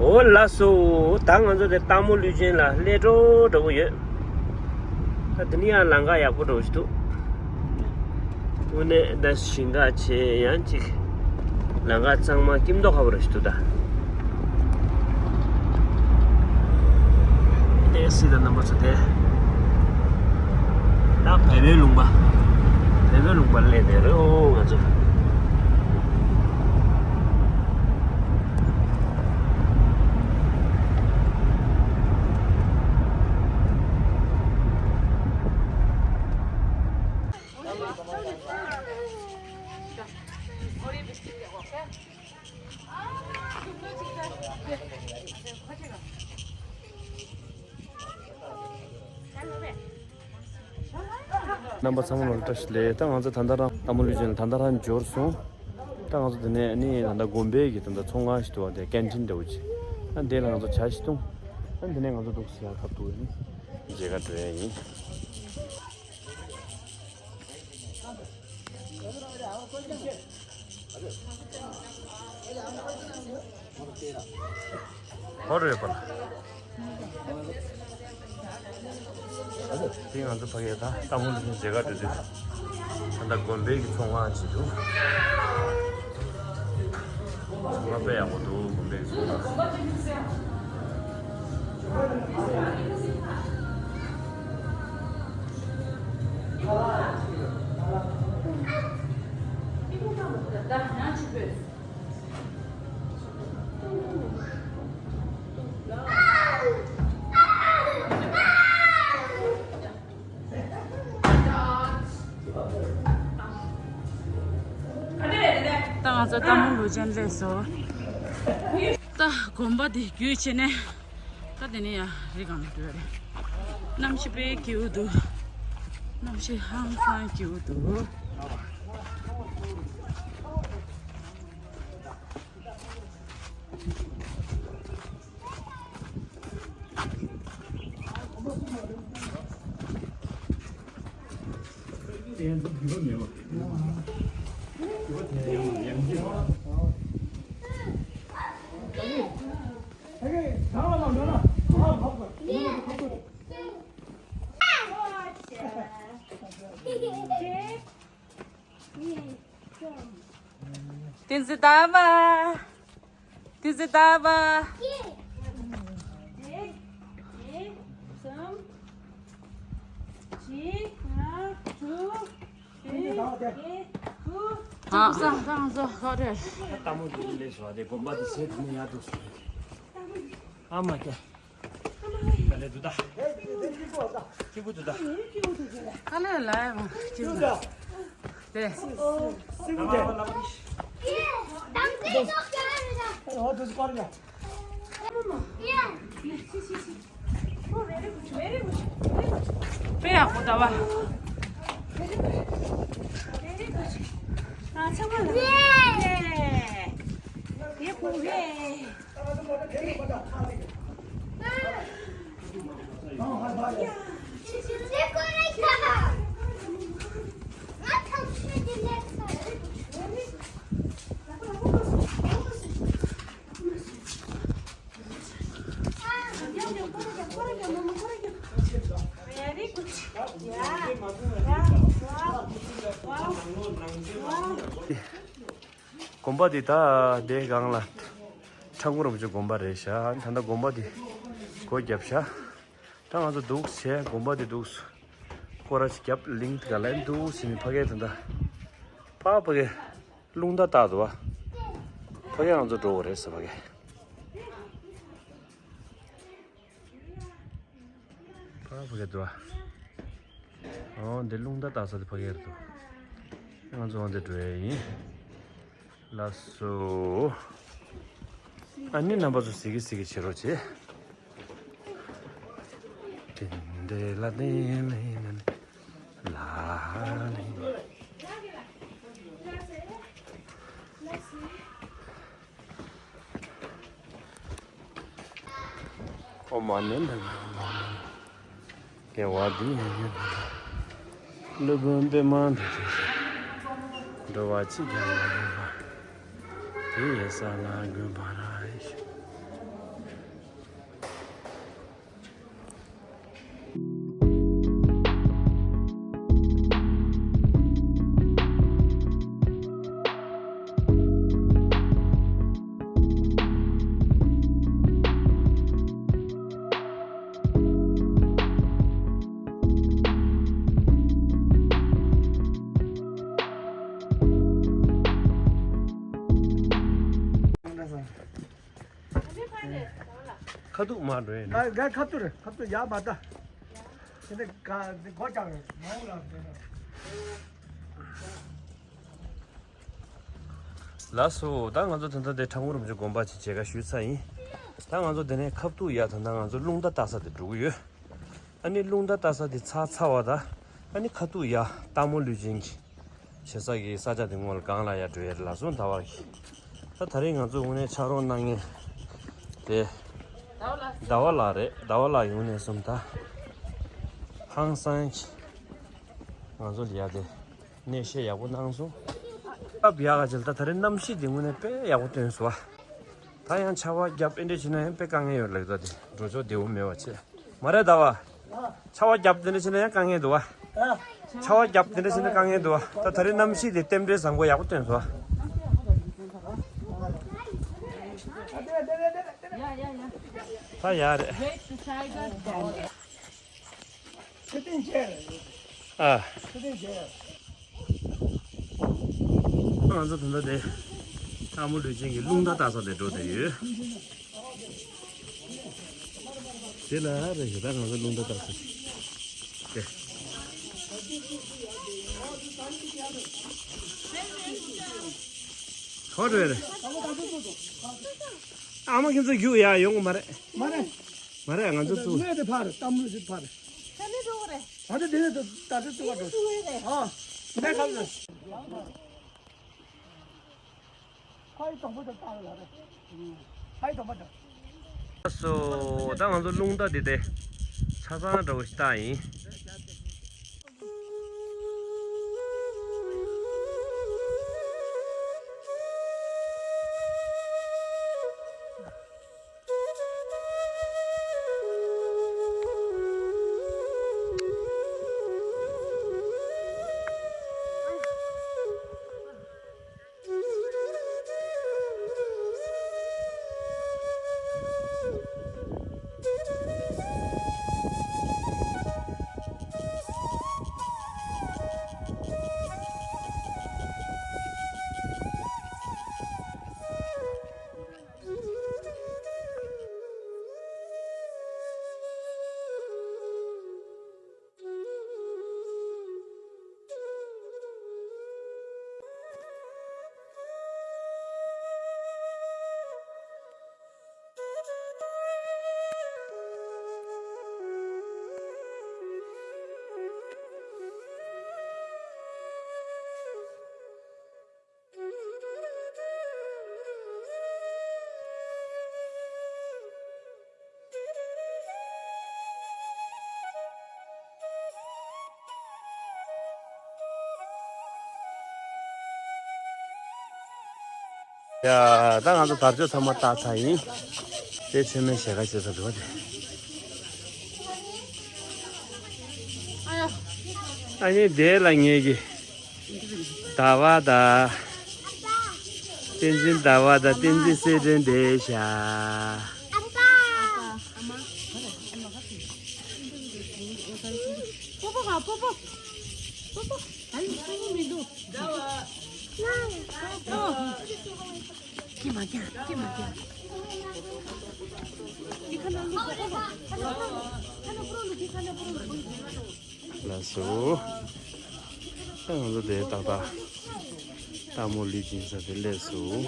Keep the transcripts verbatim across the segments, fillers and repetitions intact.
འོ་ལགས་སོ། ད་ང་ཚོ་དེ་སྟག་མོ་ལུས་སྦྱིན་ལ་སླེབས་འགྲོ་འགྲོ་གི་ཡོད། ད་དེ་ནས་ཡང་ལམ་ཁ་ཡག་པོ་འགྲོ་ཞིག་འདུག་དངོས་གནས་ད་ཞིང་ཁ་ཆེ་ཡང་ཅིག་ལམ་ཁ་གཙང་མ་སྐྱིད་མདོག་ཁ་པོ་རེད་ཞིག་འདུག་ད། དེ་སྲིད་དང་རྣམ་པ་ཚོ་དེ། ད་བལ་པོའི་ལུང་པ། བལ་པོའི་ལུང་པ་སླེབས་ནས་རེད། འོ་ང་ཚོ། རྣམ་པ་ཚང་མ་ལ་བཀྲ་ཤིས་བདེ་ལེགས། ད་ང་ཚོ་ད་ལྟ་རང་སྟག་མོ་ལུས་སྦྱིན་ལ་ད་ལྟ་རང་འབྱོར་སོང་། ད་ང་ཚོ་དེ་ནས་ཨ་ནི་ད་ལྟ་དགོན་པའི་གི་ད་ལྟ་ཚོང་ཁང་ཞིག་འདུག་པ། དེ་ཀན་ཊིན་འདྲ་བོ་ཅིག་ཨ་འདི་ལ་ང་ཚོ་ཇ་ཞིག་འཐུང་། ཨ་འདི་ནས་ང་ཚོ་འདུག་སེ་ཡར་ཁ་ཐུག་ཡིན། མཇལ་ཁ་འགྲོ་ཡ་ཡིན། ཧོ་རེད་པ། དེ་ང་ཚོ་ཕ་གིར་ད་སྟག་མོ་ལུས་སྦྱིན་མཇལ་ཁ་འགྲོ་དུས། ད་ལྟ་དགོན་པའི་གི་ཚོང་ཁང་ཅིག་འདུག་ཚོང་ཁང་དཔེ་ཡག་པོ་འདུག་དགོན་པའི་གི་ཚོང་ཁང་། ད་ང་ཚོ་སྟག་མོ་ལུས་སྦྱིན་སླེབས་སོང་། ད་དགོན་པ་འདི་བརྒྱུད་བྱས་ནས། ད་དེ་ནས་ཡར་རི་སྒང་ལ་འགྲོ་ཡ་རེད། གནམ་གཤིས་དཔེ་སྐྱིད་པོ་འདུག་གནམ་གཤིས་ཧང་སང་སྐྱིད་པོ་འདུག་བསྟན་འཛིན་ཟླ་བ། བསྟན་འཛིན་ཟླ་བ། གཅིག་གཉིས། གསུམ། བཞི། ལྔ། དྲུག་བདུན། བརྒྱད། དགུ། ཨ། སང་སང་སང་ཁ་རེད། ལྟ་མོ་འདི་ལས་སོ་དེ་དགོན་པ་དེ་ཟེར་དེ་ནས་ཡར་འགྲོ་སོང་། ཨ་མ་ཀྱ། ད་ལས་འདུག་ད། སྐྱིད་པོ་འདུག་ད། ཁ་ལས་ལ་ཡ་མ་སྐྱིད་པོ་འདུག་དེ། དཔེ་ཡག་པོ་འདུག་པ། དགོན་པ་འདི་ད་དེ་སྒང་ལ་ཁྲ་འགུ་རིན་པོ་ཆེ་དགོན་པ་རེད་ཤག་ད་ལྟ་དགོན་པ་འདི་སྒོ་བརྒྱབ་ཤག་ད་ང་ཚོ་འདུག་སེ་དགོན་པ་འདི་འདུག་སེ་སྐོར་ར་ཅིག་བརྒྱབ། གླིང་དེ་ག་ལ་འདུག་སེ་ནི་ཕ་གིར་ད་ལྟ་ཕ་ཕ་གིར་རླུང་རྟ་བཏགས་འདུག་པ། ཕ་གིར་ང་ཚོ་འགྲོ་དགོས་རེད་ཟེར་ཕ་གིར། ཕ་ཕ་གི་འགྲོ། ཨོ་འདི་རླུང་རྟ་བཏགས་ས་དེ་ཕ་གིར་འགྲོ། ང་ཚོ་འོ་འདི་འགྲོ་ཡ་ཡིན། ལགས་སོ། ཨ་ནི་རྣམ་པ་ཚོ་གཟིགས་གི་གཟིགས་གི་བྱེད་རོགས་བྱེད། ཏིན་ཏེ་ལ་ཏིན་ལི་ལ་ལ་ལ་ལི། ཨོཾ་མ་ཎི་པདྨེ་ཧཱུྃ། དགེ་བ་འདི་ཡིས་ཉོན། སློབ་དཔོན་པདྨ་དེ་ཚེ་ཞིག་འགྲོ་བ་གཅིག་ཀྱང་མ་ལུས་པ། དེ་ཡི་ས་ལ་འགོད་པར་ཤོག། ཁ་ཐུག་མ་འགྲོ་ཡ་ནི། ང་ཁ་ཐུག་རེད། ཁ་ཐུག་ཡར་མ་ལྟ། དེ་ནས་ག་དེ་སྒོ་རྒྱག་རེད། མ་འོང་ལ་དེ་ནས། ལགས་སོ། ད་ང་ཚོ་ད་ལྟ་དེ་ཁྲ་འགུ་རིན་པོ་ཆེ་དགོན་པ་ཅིག་མཇལ་ཁ་ཞུས་ཚར་ཡིན། ད་ང་ཚོ་དེ་ནས་ཁ་ཐུག་ཡར་ད་ལྟ་ང་ཚོ་རླུང་རྟ་བཏགས་ས་དེ་འགྲོ་གི་ཡོད། ཨ་ནི་རླུང་རྟ་བཏགས་ས་དེ་ཚར་ཚར་བ་དང་། ཨ་ནི་ཁ་ཐུག་ཡར་སྟག་མོ་ལུས་སྦྱིན་གྱི་བྱེད་ས་གི་ས་ཆ་དེ་སྔོན་ལ་སྒང་ལ་ཡར་འགྲོ་ཡ་རེད་ལགས་སོ། ཟླ་བ་གི། ད་ད་རེས་ང་ཚོ་དངོས་གནས་ཕྱག་རོགས་གནང་མཁན་དེ་ཟླ་བ་ལགས་རེད། ཟླ་བ་ལགས་ཡོང་ནས་སོང་ད། ཧང་སང་གི་ང་ཚོ་ལ་ཡ་དེ་གནས་བཤད་ཡག་པོ་གནང་སོང་། སྐབས་ཡག་ག་ཅིག་ད་ད་རེས་གནམ་གཤིས་དེ་དངོས་གནས་དཔེ་ཡག་པོ་སྟོན་སོང་བ། ད་ཡང་ཆར་པ་བརྒྱབ་ཨེ་འདྲ་བྱས་ན་ཡང་དཔེ་དཀའ་ངལ་ཡོད་ལབ་ད་དེ་འགྲོ་ཕྱོགས་བདེ་པོ་མེད་པ་བྱས། མ་རེད་ཟླ་བ། ཆར་པ་བརྒྱབ་དེ་འདྲ་བྱས་ན་ཡང་དཀའ་ངལ་འདུག་བ། ཆར་པ་བརྒྱབ་དེ་འདྲ་བྱས་ན་དཀའ་ངལ་འདུག་བ། ད་ད་རེས་གནམ་གཤིས་དེ་རྟེན་འབྲེལ་བཟང་པོ་ཡག་པོ་སྟོན་སོང་བ། ད་ཡག་རེད། ཨ། ང་ཚོ་ད་ལྟ་དེ་སྟག་མོ་ལུས་སྦྱིན་གྱི་རླུང་རྟ་བཏགས་ས་དེ་འགྲོ་བསྡད་ཡོད། དེ་ལ་རེ་ཞིག་ད་ང་ཚོ་རླུང་རྟ་བཏགས་ས་དེ། ཧོ་རེ་རེ། ཨ་མ་ཁྱེད་ཚོ་རྒྱུགས་ཡ་ཡོང་གི་མ་རེད། མ་རེད། མ་རེད། ང་ཚོ་ཚུར། ངས་དེ་ཕར་སྟག་མོ་ལུས་སྦྱིན་ཕར། ད་ནི་འགྲོ་གི་རེད། ད་ནི་དེ་ནས་ད་ལྟ་ཚུར་བ་འགྲོ། ཨ། ངས་ཁ་ལ། ཁ་ཡི་དང་པོ་དང་བཏགས་ལ་རེད། ཁ་ཡི་དང་པོ་དང་། སོ། ད་ང་ཚོ་རླུང་རྟ་འདི་དེ་ཆ་ཚང་འདྲ་བོ་ཞིག་བཏགས་ཡིན། ཡ། ད་ང་ཚོ་དར་ལྕོག་ཚང་མ་བཏགས་ཚར་ཡིན། དེ་མཆོད་མེ་ཞལ་ཁ་བྱེད་ས་འདུག་བ་དེ། ཨ་ནི་དེ་ལ་ངེད་ཀྱི་ཟླ་བ་དང་། བསྟན་འཛིན་ཟླ་བ་དང་བསྟན་འཛིན་སེར་སྒྲེང་བསྡད་ཤག་པོ་པོ་ག་པོ་པོ། པོ་པོ། ཨ་ཡི་པོ་པོ་མི་འདུག་ཁྱི་མ་རྒྱག་ཁྱི་མ་རྒྱག་ཁྱི་ཁ་ན་ལུག་པོ་པོ། ཁ་ན་པོ་ཁ་ན་པོ་ལུག་ཁྱི་ཁ་ན་པོ་ལུག་ལགས་སོ། ད་ང་ཚོ་དེ་ཏག་ཏག་སྟག་མོ་ལུས་སྦྱིན་ས་དེ་སླེབས་སོང་།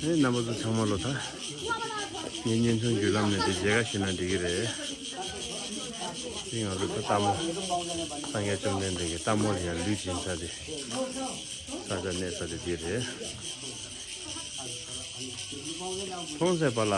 ཨེ་རྣམ་པ་ཚོ་ཚང་མ་ལོ་ད། ངའི་བརྙན་ཐུང་བརྒྱུད་ལམ་ནས་དེ་མཇལ་ཁ་ཞུས་ན་འགྲིག་གི་རེད། དེ་ང་ཚོ་ད་སྟག་མོ་སངས་རྒྱས་བཅོམ་ལྡན་འདས་ཀྱི་སྟག་མོ་ལ་ཡང་ལུས་སྦྱིན་ས་དེ། ས་ཆ་གནས་ས་དེ་འདི་རེད། མཐོང་ཟེར་པ་ལ།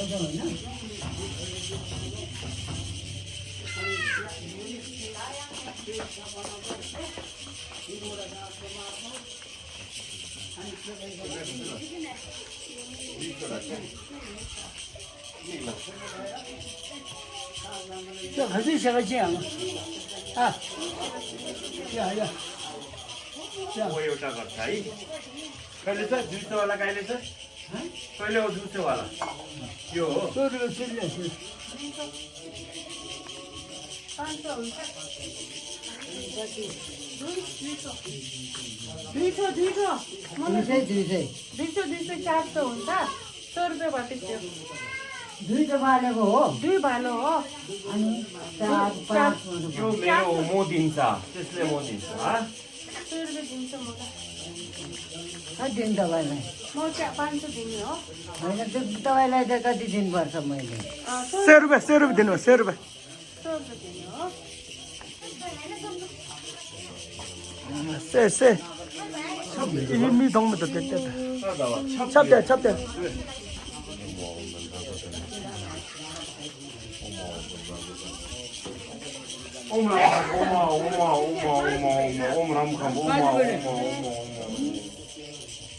ཁ་སང་ཞག་གཅིག་ཡང་ཨ། ཡ་ཡ། ཡ། वो एउटा गर्छ है। कहिले छ दुई सय वाला कहिले छ? कहिले हो दुई सय वाला? यो हो। दुई सौ दुई सौ। दुई सय दुई सय। दुई सौ दुई सौ चार सौ हुन्छ। सौ रुपियाँ बाटो थियो। दुई त बालेको हो। दुई भालो हो। अनि चार पाँच यो मेरो हो, म दिन्छ, त्यसले म दिन्छ, हाँ? सौ रुपियाँ दिन्छु म त। कति दिन तपाईँलाई? म चा पाँच सौ दिने हो। होइन, त्यो तपाईँलाई चाहिँ कति दिनुपर्छ मैले? अँ, सौ सय रुपियाँ, सय रुपियाँ दिनु, सय रुपियाँ। सय रुपियाँ दिने हो। से से 이 미 동네 도 됐다. छाप दे, छाप दे। ओम राम ओम ओम ओम राम खम ओम ओम ओम ओम ओम।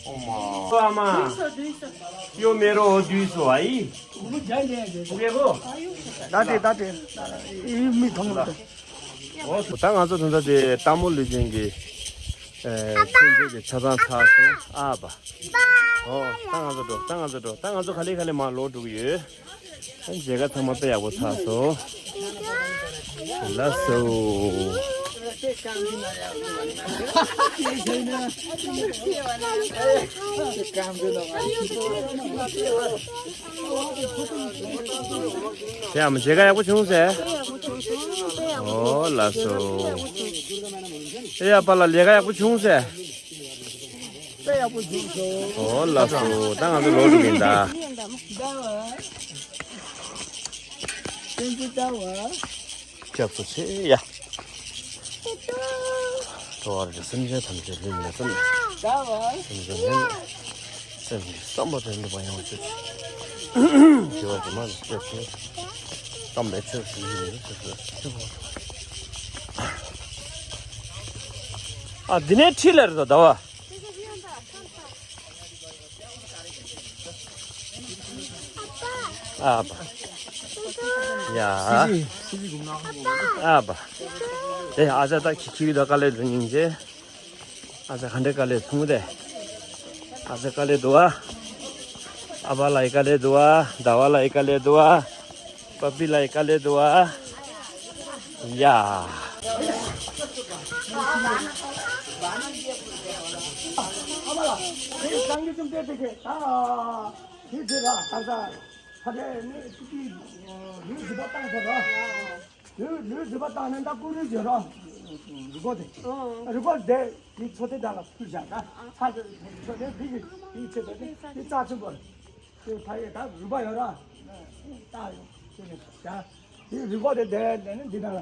ओम आमा। यो मेरो हो दुई सौ है। पुगेको? दाते दाते। 이 미 동네 도 ད་ང་ཚོ་ད་ལྟ་དེ་སྟག་མོ་ལུས་སྦྱིན་གྱི་ཨེ་མཆོད་མཇལ་གྱི་ཆ་ཚང་ཚར་སོང་ཨ་པ། ཨོ་ད་ང་ཚོ་འགྲོ། ད་ང་ཚོ་འགྲོ། ད་ང་ཚོ་ག་ལེ་ག་ལེ་མར་ལོག་འགྲོ་གི་ཡོད། ཨ་མཇལ་ཁ་ཚང་མ་དཔེ་ཡག་པོ་ཚར་སོང་། ལགས་སོ། དེ་ཡང་མཇལ་ཁ་ཡག་པོ་བྱུང་ཟེར། ཨོ་ལགས་སོ། ཨེ་ཡ་པཱ་ལགས་ལས་ཀ་ཡག་པོ་བྱུང་ཟེར། དཔེ་ཡག་པོ་བྱུང་སོང་། ཨོ་ལགས་སོ། ད་ང་ཚོ་ལོག་འགྲོ་གི་ཡིན་ད། ཟླ་བ། བསྟན་འཛིན་ཟླ་བ། སྐྱབས་སུ་མཆི་ཡ། འགྲོ་བ་རིགས་སེམས་ཅན་ཐམས་ཅད་ལུས་ནས་བསམ། ཟླ་བ། སེམས་ཅན་ལུས་ནས། སེམས་ཀྱི་བསམ་པ་དོན་འགྲུབ་པ་ཡོང་བ་ཞུ། ཞི་བ་དེ་མ་ལ་སྐྱབས་སུ། བསམ་པའི་ཆོས་སུ་ཡིན་ནས་ཞུ། ཨ་འདི་ནས་ཁྲིད་ལ་རེད་དོ་ཟླ་བ། ཨ་པ། ཡ། ཨ་པ། དེ་ཨ་ཅག་ད་ཁྱི་ཁྱི་ད་དཀའ་ལས་འདུག་སྙིང་རྗེ། ཨ་ཅག་ག་འདྲ་དཀའ་ལས་ཐུང་དེ། ཨ་ཅག་དཀའ་ལས་འདུག་ཨ། ཨ་པ་ལ་ཡི་དཀའ་ལས་འདུག་ཨ། ཟླ་བ་ལ་ཡི་དཀའ་ལས་འདུག་ཨ། པ་པི་ལ་ཡི་དཀའ་ལས་འདུག་ཨ། ཡ། ཨ་མ་ལགས། ཁྱེད་སང་གི་ཅུང་ཏེ་ཏེ་ཁེ། ད་ཁྱེད་ཚེ་ར་ད་ས་ཕ་དེ་ནི་ཅི་ཅི་ལུས་སྒྲིབ་པ་བཏང་ཐུབ་ར། ལུས་ལུས་སྒྲིབ་པ་བཏང་ནས་ད་ཀུ་རུ་བརྗོད་ར། རི་མགོ་དེ། རི་མགོ་དེ་དེ་མཚོ་དེ་དག་ལ་ཕུལ་བཞག་ད། ཚ་དེ་མཚོ་དེ་དེ་གི་དེ་ཆེ་དེ་དེ་རྩ་ཆེན་པོ་རེད། དེ་ཕ་ཡི་ད་རུས་པ་ཡོད་ར། ད་ཡོད་དེ་ནས་ད། དེ་རི་མགོ་དེ་དེ་ནས་ནི་འདི་ན་ལ།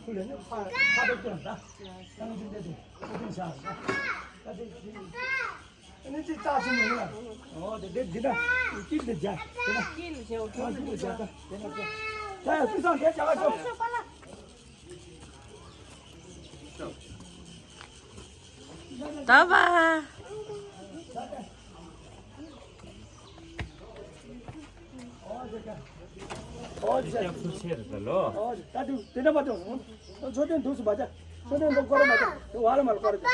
ཁུ་ལས་ནི་ཕ་ཕ་དེ་སྐྱོན་ད། ད་ནི་འདི་འདི་དེ་ཁུ་དེ་བཞག་ད། ད་དེ་དེ་ནི་ཅི་རྩ་ཆེན་མོ་ཡོད་ར། ཨོ་དེ་དེ་འདི་ན་དཀྱིལ་དེ་རྒྱ་དེ་ན། དཀྱིལ་བཞག་དེ་ན་དཀྱིལ་བཞག་ད་དེ་ན་ད་ཡ་སུ་སང་དེ་བྱ་བ་ཤོག་ད་བ། ཨོ་ཇེ་ཀ། ཨོ་ཇེ། ཨོ་ཇེ། ད་དུ་དེ་འདྲ་མ་བཏང་། མཆོད་རྟེན་འདུག་སུ་མ་བྱ། མཆོད་རྟེན་འདུག་སྐོར་མ་བྱ། དེ་བ་ལ་མ་ལ་སྐོར་བྱ།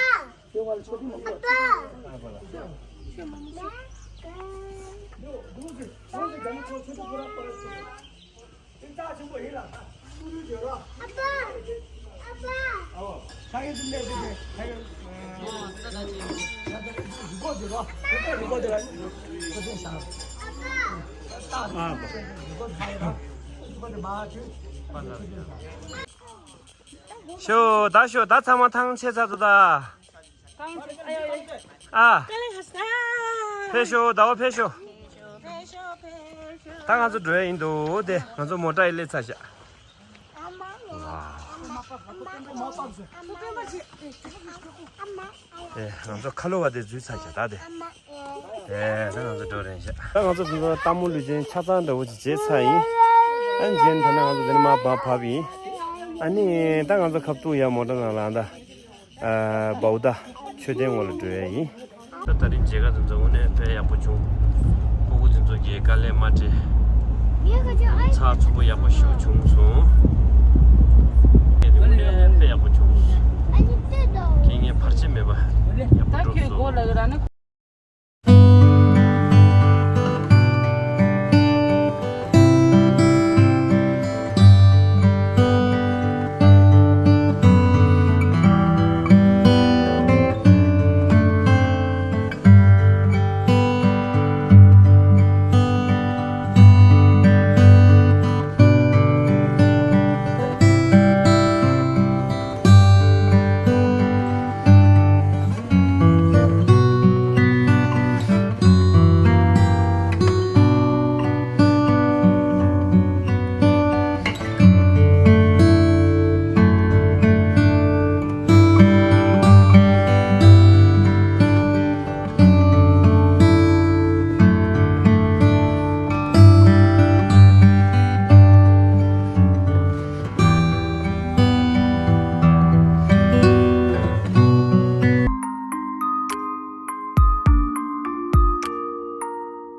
དེ་བ་ལ་མཆོད་རྟེན་མ་སྐོར། འདུག་སུ་འདུག་སུ་རྒྱ་མི་ཚོ་མཆོད་རྟེན་སྐོར་སྐོར་བྱ། དེ་རྩ་ཆེན་པོ་ཡིན་ལ། ཀུ་རུ་བརྗོད་རོགས། ཨ་ཕ། ཨ་ཕ། ཨོ། ཁ་ཡོད་འདི་འདྲ་འདི་འདྲ་ཁ་ཡོད། རི་མགོ་བརྗོད་རོགས། རི་མགོ་བརྗོད་རོགས། ཁོ་ཚོ་ས། ཨ་ཕ། ཨ་ཕ། རི་མགོ་བརྗོད་རོགས། རི་མགོ་དེ་མ་བརྗོད། ཤོ་ད་ཤོ་ད་ཚང་མ་ཐང་ཆད་ཚར་འདུག་ད། ཨ། ཕེབས་ཤོག་ཟླ་བ་ཕེབས་ཤོག་ད་ང་ཚོ་འགྲོ་ཡ་ཡིན་འདུག་དེ་ང་ཚོ་མོ་ཊ་ཡི་སླེབས་ཚར་ཤག་དེ་ང་ཚོ་ཁ་ལོ་བ་དེ་འཛུལ་ཚར་ཤག་ད་དེ། ཨེ། ད་ང་ཚོ་འགྲོ་རན་ཤག་ད་ང་ཚོ་དེ་ཚོ་ལྟད་མོ་ལུས་ཅན་ཆ་ཚང་འདྲ་བོ་ཅིག་བྱས་ཚར་ཡིན། ཨ་ནི་རྗེས་ནས་ད་ནི་ང་ཚོ་དེ་ནས་མར་བབས་བབས་ཡིན། ཨ་ནི་ད་ང་ཚོ་ཁ་ཐུག་ཡར་མོ་ཊ་ནང་ལ་ད་ཨ་བའུ་ད་མཆོད་རྟེན་ངོས་ལ་འགྲོ་ཡ་ཡིན། ད་ད་རིང་མཇལ་ཁ་དེ་ཚོ་དངོས་གནས་དཔེ་ཡག་པོ་བྱུང་། སྤུ་གུ་དེ་ཚོ་གིས་དཀའ་ལས་མ་སྤྲད། ཚགས་ཚུད་པོ་ཡག་པོ་ཞེ་པོ་བྱུང་སོང་། དངོས་གནས་དཔེ་ཡག་པོ་བྱུང་། ཁྱེད་ངས་བར་ཆད་མེད་པ་ཡག་པོ་འགྲོ་སོང་།